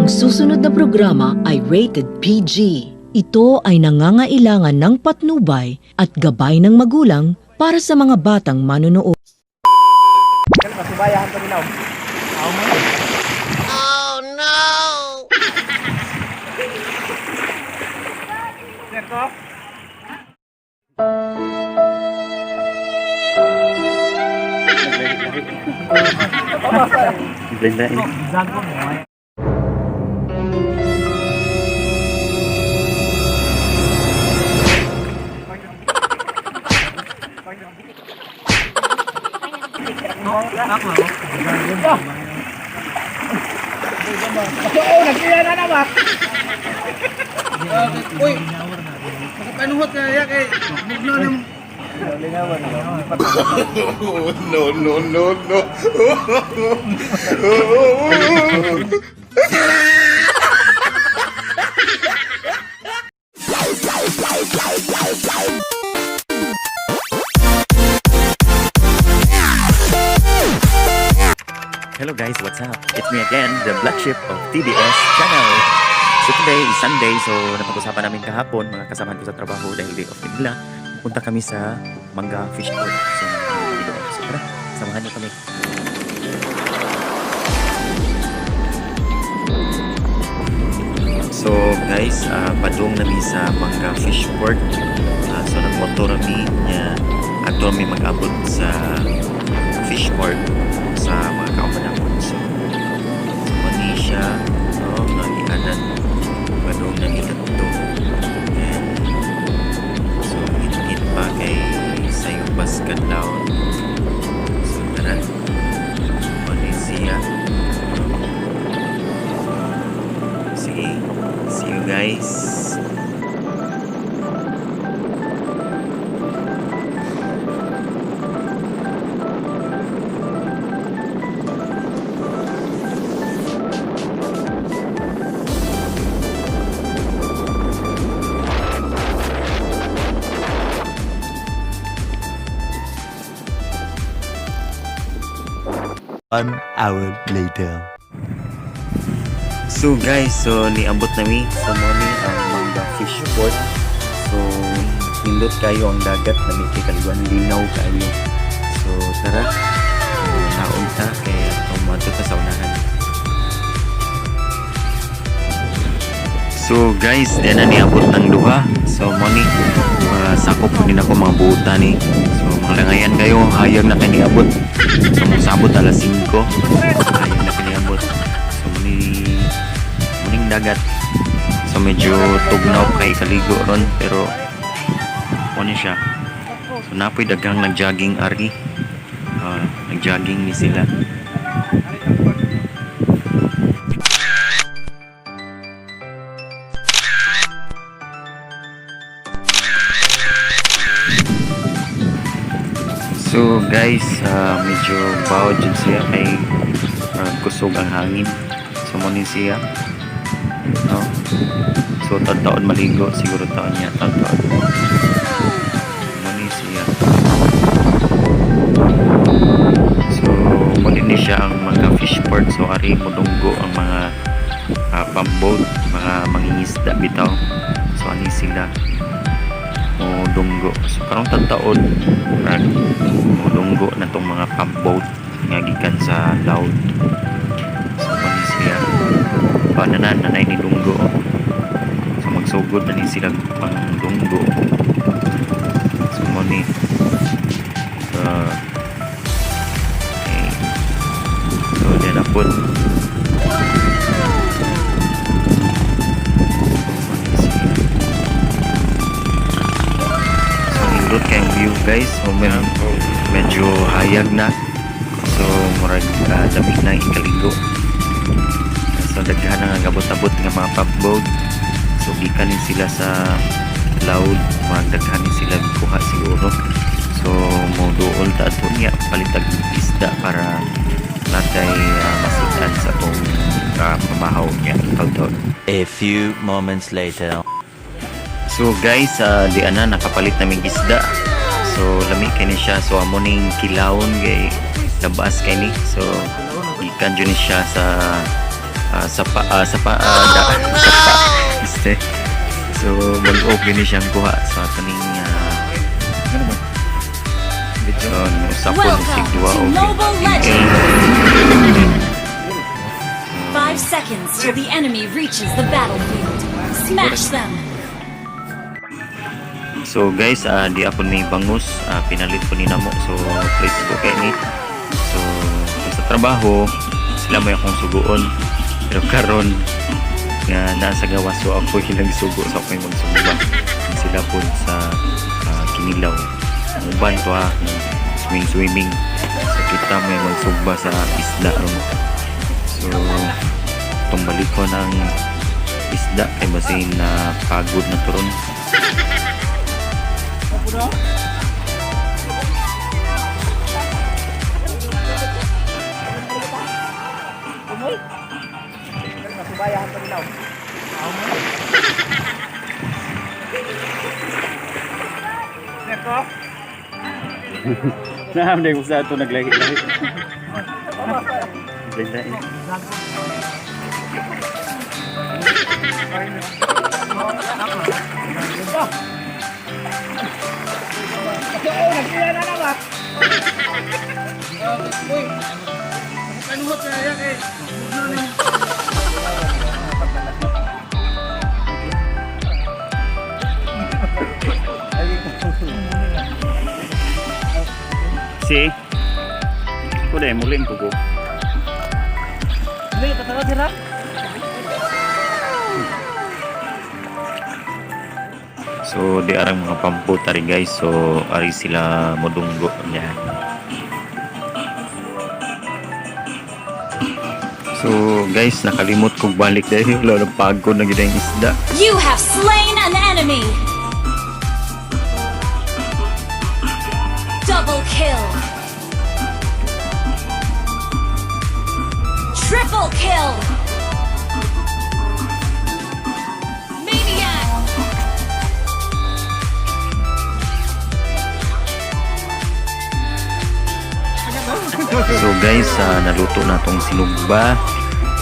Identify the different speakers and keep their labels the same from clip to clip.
Speaker 1: Ang susunod na programa ay rated PG. Ito ay nangangailangan ng patnubay at gabay ng magulang para sa mga batang manonood.
Speaker 2: Pasubayahan pa nila.
Speaker 3: Oh no!
Speaker 2: Serto? Oo, nagkaya na na ba?
Speaker 4: Uy, makapanuhot na niya kay mugno ng
Speaker 5: No, no, no, no.
Speaker 6: Hello guys, what's up? It's me again, the Black Sheep of TBS Channel. So today is Sunday, so napag-usapan namin kahapon, mga kasamahan ko sa trabaho dahil day off din nila. Punta kami sa Mangga Fish Port. So, kami doon. So tara, samahan niyo kami. So guys, padung nami sa Mangga Fish Port. So nagmotor kami niya. Adto kami mag-abot sa fish port sa mga kauban. So, so mani siya, no, nga gianan padung nami kadto. And so init pa kay Sayubas Kadlawon. So tara. Mani siya. Sige, see you guys.
Speaker 7: One hour later.
Speaker 6: So guys, so niabot nami. So mo ni ang Mangga Fish Port. So nindot kayo ang dagat, nami kay kaliguan, linaw kayo. So tara, naon ta kay tumadto ta sa unahan. So guys, di na niabot ang duha. So mo ni mga sakop ni nako mga buta ni. So mga langayan kayo, hayag na kay niabot. So mosabot alas 5. Hayag na kay niabot. So mo ni muning dagat. So medyo tugnaw kay kaligo ron pero ano siya. So napoy daghang nagjogging ari. Nagjogging ni sila. So guys, medyo bawod jud siya kay kusog ang hangin. So mo ni siya. No? So taon maligo siguro taon niya taon. Mo ni siya. So mo ni siya ang mga fish port. So ari modunggo ang mga pamboat, mga mangingisda bitaw. So ani sila modunggo. So karong taon rag modunggo na tong mga pump boat nga gikan sa Laud. So mani siya. Pananan nanay ni dunggo. So magsugod na ni sila pang dunggo. So mo ni so, okay. So then apod. So, mani siya. So nindot kay ang view guys. So medyo hayag na. So murag dami na ikaligo. So daghan na nga gabot-abot nga mga pubboat. So gikan ni sila sa Laud, murag daghan ni sila gikuha siguro. So moduol ta ato niya palitag isda para natay masudan sa atong pamahaw niya taon.
Speaker 7: A few moments later.
Speaker 6: So guys, di ana nakapalit naming isda. So lami kay ni siya. So amo ning kilawon kay labas kay ni. So gikan jud ni siya sa Sa paa, sa paa, da, sa paa. Este. So bag-o gini siyang kuha sa kaning ano ba? So usapon
Speaker 3: Welcome
Speaker 6: sig duha
Speaker 3: to
Speaker 6: og
Speaker 3: Mobile Legends! 5 seconds till the enemy reaches the battlefield. Smash them!
Speaker 6: So guys, di ako ni bangus, pinalit ko ni namo. So presko kay ni. So sa trabaho, sila may akong suguon. Pero karon nga nasa gawas, so ako hilang sugo sa ako'y magsugba. Sila po sa kinilaw. Ang uban to ha, swimming swimming. So kita may magsugba sa isda ron. So itong balik ko ng isda kay basin na pagod na to ron.
Speaker 2: Masubayahan pa nila. Neko?
Speaker 6: Naam, dahil sa ato naglahi-lahi. Lahi-lahi.
Speaker 2: Oo, nagkila na naman.
Speaker 4: Uy, makapanuhot na yan eh.
Speaker 6: Si? Kuda, muling ko ko.
Speaker 4: Hindi, patawad sila.
Speaker 6: So, di arang mga pampo tari guys. So, ari sila modunggo niya. So, guys, nakalimot kog balik dahil wala na pagod na gid ang isda.
Speaker 3: You have slain an enemy! Double kill! Triple kill! Maniac!
Speaker 6: So guys, naluto na tong sinugba.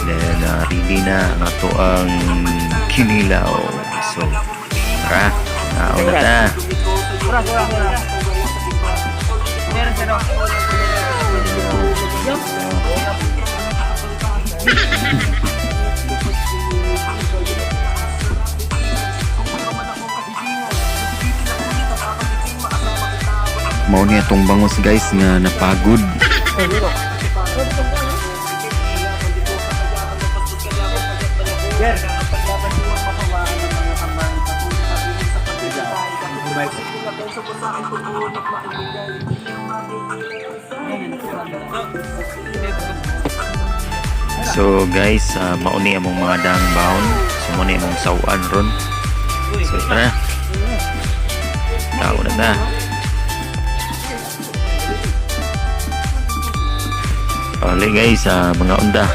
Speaker 6: Then ready na ang ato ang kinilaw. So, tara, nauna na.
Speaker 4: Ura, ura, ura. Meron siya no?
Speaker 6: Mao ni atong bangos guys nga napagod. So guys, mao ni among mga dang baon. So mao ni among sawan ron. So tara. Tao na ta. Ole guys, mga unda.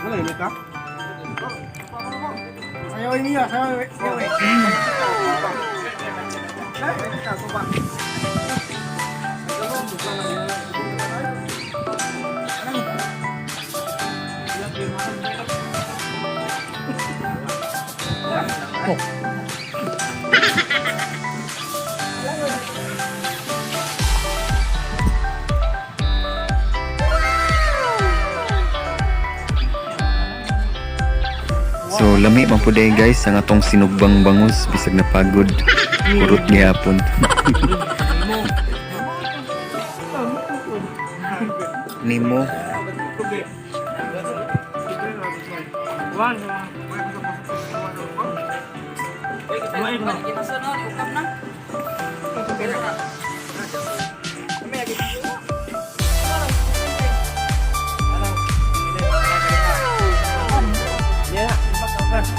Speaker 4: Wala yun ka? Sayaw niya, sayaw, sayaw.
Speaker 6: So lami man pud guys ang atong sinugbang bangus bisag napagod. Kurot gihapon. Nimo.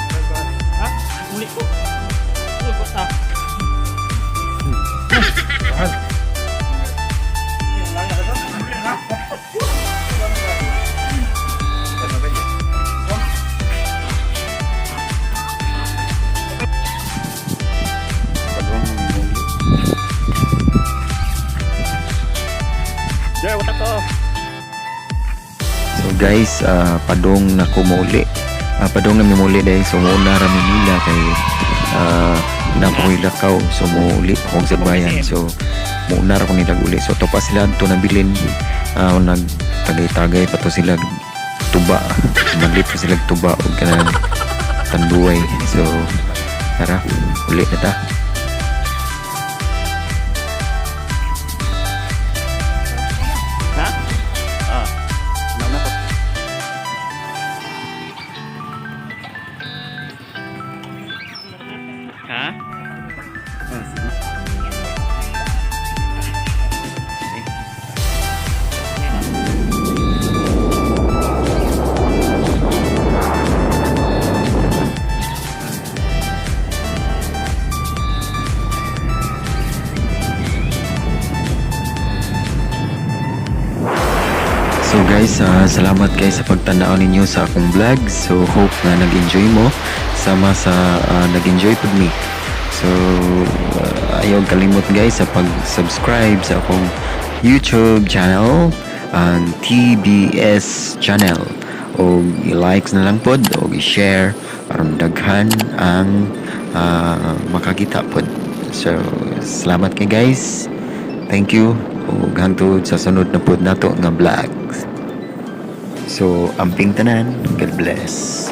Speaker 4: Ha? Uli ko. To.
Speaker 6: So guys, padong na ko mouli. Padong na mi mouli dahil so muna ra mi nila kay na ko lakaw, so mouli akong sa bayan. So muna ra ko nila uli. So to pa sila to nabilin, nagtagay-tagay pa to sila tuba. Maglit pa sila tuba og kanang tanduay. So tara, uli na ta.
Speaker 4: Ha? Ah. Nauna ko. Ha? Ah, sige.
Speaker 6: So guys, salamat guys sa pagtanaw ninyo sa akong vlog. So hope na nag-enjoy mo sama sa nag-enjoy pud mi. So ayaw kalimot guys sa pag-subscribe sa akong YouTube channel, ang TBS channel. O i-likes na lang pod o i-share aron daghan ang makakita pod. So salamat kay guys. Thank you ug hangtod sa sunod na pod nato nga vlogs. So, amping tanan, God bless.